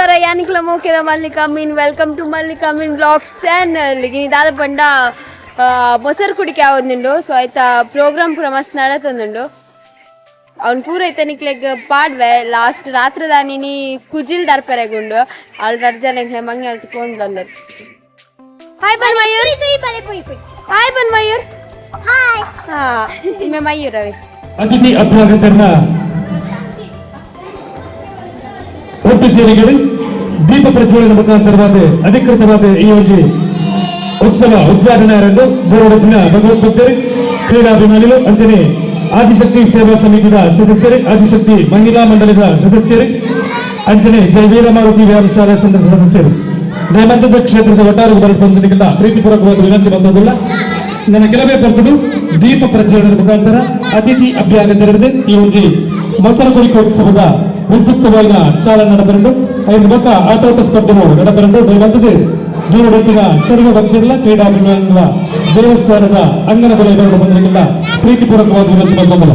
ನಮಸ್ಕಾರ ಯಾನಿಕ್ಲ ಮೋಕೆದ Mallika Amin. Welcome to Mallika Amin vlogs channel. ಇನಿ ದಾದ ಪಂಡ ಮೊಸರು ಕುಡಿಕೆ ಆವೊಂದುಂಡು. ಸೊ ಆಯ್ತಾ ಪ್ರೋಗ್ರಾಮ್ ಪೂರ ಮಸ್ತ್ ನಡತೊಂದುಂಡು. ಅವ್ನು ಪೂರ ಐತ ನಿಕ್ಲೆಗ್ ಪಾಡ್ವೆ. ಲಾಸ್ಟ್ ರಾತ್ರಿ ದಾನಿನಿ ಕುಜಿಲ್ ದರ್ಪೆರೆಗುಂಡು. ಅಲ್ ರಡ್ಡ್ ಜನ ಎಂಕ್ಲೆ ಮಂಗೆ ಅಲ್ತ್ ಪೋಂದಲ್ಲರ್. ಹಾಯ್ ಬನ್ ಮಯೂರ್. ಹಾಯ್ ಬನ್ ಮಯೂರ್. ಹಾಯ್. ಹಾ, ಇಮ್ಮೆ ಮಯೂರ್ ಅವೆ. ಅತಿಥಿ ಅಭ್ಯಾಗತರನ್ನ ಒಟ್ಟು ಸೇರಿಗಳು ದೀಪ ಪ್ರಜ್ವಲನ ಮುಖಾಂತರವಾದ ಅಧಿಕೃತವಾದ ಈ ಒಂಜಿ ಉತ್ಸವ ಉದ್ಘಾಟನೆ ಬೋರ್ಡಿನ ಭಗವದ್ಭಕ್ತರು, ಕ್ರೀಡಾಭಿಮಾನಿಗಳು, ಅಂಚನೆ ಆದಿಶಕ್ತಿ ಸೇವಾ ಸಮಿತಿಯ ಸದಸ್ಯರು, ಆದಿಶಕ್ತಿ ಮಹಿಳಾ ಮಂಡಳಿದ ಸದಸ್ಯರು, ಅಂಚನೆ ಜಯ ವೀರಮಾರುತಿ ವ್ಯಾಯಾಮಶಾಲಾ ಸಂಘದ ಸದಸ್ಯರು, ನೇಮಂತದ ಕ್ಷೇತ್ರದ ಒಟ್ಟಾರೆ ಬರಬೇಕೆಲ್ಲ ಪ್ರೀತಿಪೂರ್ವಕವಾದ ವಿನಂತಿ ಬಂದದಿಲ್ಲ. ನನ್ನ ಕೆಲವೇ ಬರ್ತದು ದೀಪ ಪ್ರಜ್ವಲನದ ಮುಖಾಂತರ ಅತಿಥಿ ಅಭ್ಯಾಗತರದ್ದು ಈ ಒಂಜಿ ಮೊಸರು ಕುಡಿಕೋತ್ಸವದ ವಿದ್ಯುಕ್ತವಾದ ಚಾಲನೆ ನಡೆದರುಂಡು. ಐದು ಬೊಕ್ಕ ಆಟೋಟ ಸ್ಪರ್ಧೆಗಳು ನಡೆದರುಂಡು. ದಯವಂತದ್ದು ದೂರಡತ್ತಿನ ಸರ್ವ ಭಕ್ತರುಗಳ, ಕ್ರೀಡಾಭಿಮಾನಿಗಳ ದೇವಸ್ಥಾನದ ಅಂಗನ ಬಳಿ ಬಂದರಿಗೆಲ್ಲ ಪ್ರೀತಿಪೂರ್ವಕವಾದ ವಿನಂತಿ ಬಂದಲ್ಲ.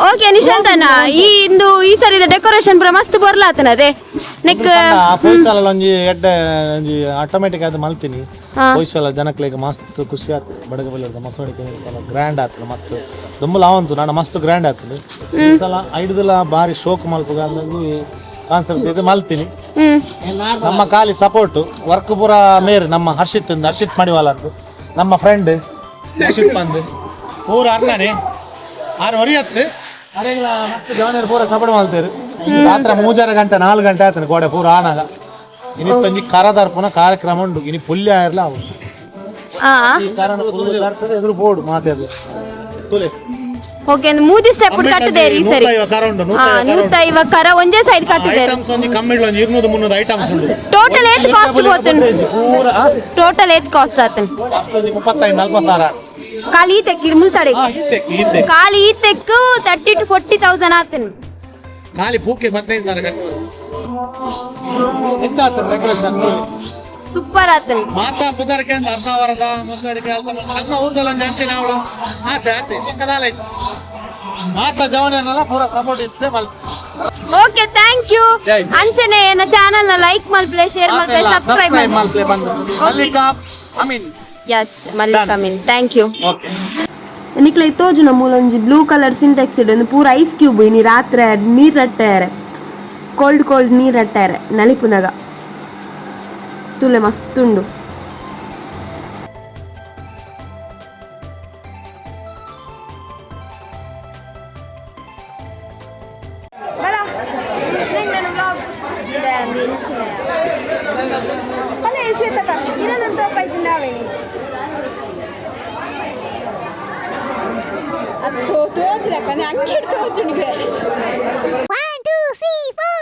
ಓಕೆ ನಿಶಾಂತಣ್ಣ, ಈ ಇಂದು ಈ ಸರಿದ ಡೆಕೋರೇಷನ್ ಪೂರ ಮಸ್ತ್ ಬರ್ಲಾತನದೆ ನೆಕ್. ಪೊಯ್ಸಲ ಒಂಜಿ ಎಡ್ಡೆ ಒಂಜಿ ಆಟೋಮೆಟಿಕ್ ಆದ್ ಮಲ್ತೀನಿ. ಪೊಯ್ಸಲ ಜನಕ್ಲೆಗ್ ಮಸ್ತ್ ಖುಷಿ ಆತು. ಬಡಗ ಬಲ್ಲದ ಮಸೋಡಿಕೆ ಗ್ರ್ಯಾಂಡ್ ಆತದ ಮಸ್ತ್. ದುಂಬುಲ ಅವಂತು ನಾಡ ಮಸ್ತ್ ಗ್ರ್ಯಾಂಡ್ ಆತದ. ಈ ಸಲ ಐಡ್ದಲ ಬಾರಿ ಶೋಕ್ ಮಲ್ಪುಗ ಅಂದಂದು ಕಾನ್ಸೆಪ್ಟ್ ಇದು ಮಲ್ತೀನಿ. ನಮ್ಮ ಖಾಲಿ ಸಪೋರ್ಟ್ ವರ್ಕ್ ಪೂರ ಮೇರ್ ನಮ್ಮ ಹರ್ಷಿತ್ ಇಂದ, ಹರ್ಷಿತ್ ಮಡಿವಾಲ ಅಂತ ನಮ್ಮ ಫ್ರೆಂಡ್ ಹರ್ಷಿತ್ ಬಂದು ಪೂರ ಅರ್ಣನೆ ಆರು ಹೊರಿಯತ್ತು ಅರೆಗ್ಲ ಮತ್ತೆ ಜವನರು ಪೂರ ಕಬಡ್ಡಿ ಮಾಡ್ತಾರೆ. ರಾತ್ರಿ 3.5 ಗಂಟೆ 4 ಗಂಟೆ ಆಯ್ತಾನೆ ಗೋಡೆ ಪೂರ ಆನಾಗ. ಇನಿ ಕರ ದರ್ಪುನ ಕಾರ್ಯಕ್ರಮ ಉಂಟು. ಇನಿ ಪುಲ್ಯ ಇರಲ ಅವು. ಈ ಕಾರಣ ಪುಲ್ಯ ಬರ್ತದೆ, ಎದುರು ಬೋರ್ಡ್ ಮಾತಾಡ್ಲಿ ತುಲೆ. ಓಕೆ, ಒಂದು ಮೂಜಿ ಸ್ಟೆಪ್ ಕಟ್ಟುದೇರಿ ಈ ಸರಿ. 150 ಕರ ಉಂಟು. 150 ಕರ ಒಂಜೇ ಸೈಡ್ ಕಟ್ಟುದೇರಿ. ಐಟಮ್ಸ್ ಒಂಜಿ ಕಮ್ಮಿಡ್ಲ ಒಂಜಿ 200 300 ಐಟಮ್ಸ್ ಉಂಟು. ಟೋಟಲ್ ಏತ್ ಕಾಸ್ಟ್ ಪೋತುಂಡು? ಪೂರ ಟೋಟಲ್ ಏತ್ ಕಾಸ್ಟ್ ಆತನ್? ಒಂಜಿ 35-40 ಸಾವಿರ. ಖಾಲಿ ಈತೆಕ್ ಮುಲ್ತಡೆ? ಈತೆ ಈತೆ. ಖಾಲಿ ಈತೆಕ್ 30 ಟು 40 ತೌಸಂಡ್ ಆತನ್. ಖಾಲಿ ಪೂಕೆ 15,000 ಕಟ್ಟುವುದು. ಎಂತ ಆಗ್ತದೆ ಡೆಕೋರೇಷನ್? ಸೂಪರ್ ಆತನ್. ಮಾತಾ ಪುದರ್ಕೆ ಅಂತ ಅರ್ಧ ಮುಕ್ಕಡಿಕೆ ನಮ್ಮ ಊರ್ದಲ್ಲಿ ಒಂದು ಅಂಚಿನ ಅವಳು ಆತೆ ಆತೆ ಪಕ್ಕದಾಲ ಆಯ್ತು. ಮಾತಾ ಜವನನ್ನೆಲ್ಲ ಪೂರ ಸಪೋರ್ಟ್ ಇತ್ತೆ ಮಲ್. Okay, thank you. Jai. ಅಂಚನೆ ಎನ್ನ ಚಾನಲ್ ನ ಲೈಕ್ ಮಲ್ಪ್ಲೆ, ಶೇರ್ ಮಲ್ಪ್ಲೆ, ಸಬ್ಸ್ಕ್ರೈಬ್ ಮಲ್ಪ್ಲೆ. ಮಲ್ಪ್ಲೆ ಬಂದು Mallika Ameen. Yes Mallika Ameen, thank you. Okay. ನಿಕ್ಲೆ ತೋಜುನ ಮೂಲೊಂಜಿ ಬ್ಲೂ ಕಲರ್ ಸಿಂಟೆಕ್ಸ್ ಇಡು ಪೂರ ಐಸ್ ಕ್ಯೂಬ್. ಇನಿ ರಾತ್ರಿ ನೀರ್ ರಟ್ಟಾರೆ, ಕೋಲ್ಡ್ ಕೋಲ್ಡ್ ನೀರ್ ರಟ್ಟಾರೆ ನಲಿಪುನಗ. ತುಲೆ ಮಸ್ತ್ ಉಂಡು. ತೋಜಿರಕ್ಕ ಅಂಗಿ ತೋಜುಣಿಗೆ. 1, 2, 3, 4.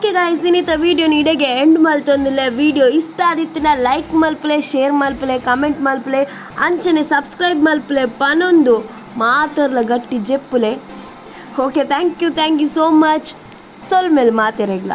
ಓಕೆ ಗಾಯ್ಸ್, ಇನ್ನಿತ ವಿಡಿಯೋನ ಇಡೆಗೆ ಎಂಡ್ ಮಲ್ತೊಂದಿಲ್ಲ. ವಿಡಿಯೋ ಇಷ್ಟ ಆದಿತ್ತಿನ ಲೈಕ್ ಮಲ್ಪಲೆ, ಶೇರ್ ಮಲ್ಪಲೆ, ಕಮೆಂಟ್ ಮಲ್ಪಲೆ, ಅಂಚನೆ ಸಬ್ಸ್ಕ್ರೈಬ್ ಮಲ್ಪಲೆ ಪನೊಂದು ಮಾತರ್ಲ ಗಟ್ಟಿ ಜೆಪ್ಪುಲೆ. Okay, thank you, thank you so much. ಸೊಲ್ಮೆಲ್ ಮಾತೆರೆಗ್ಲ.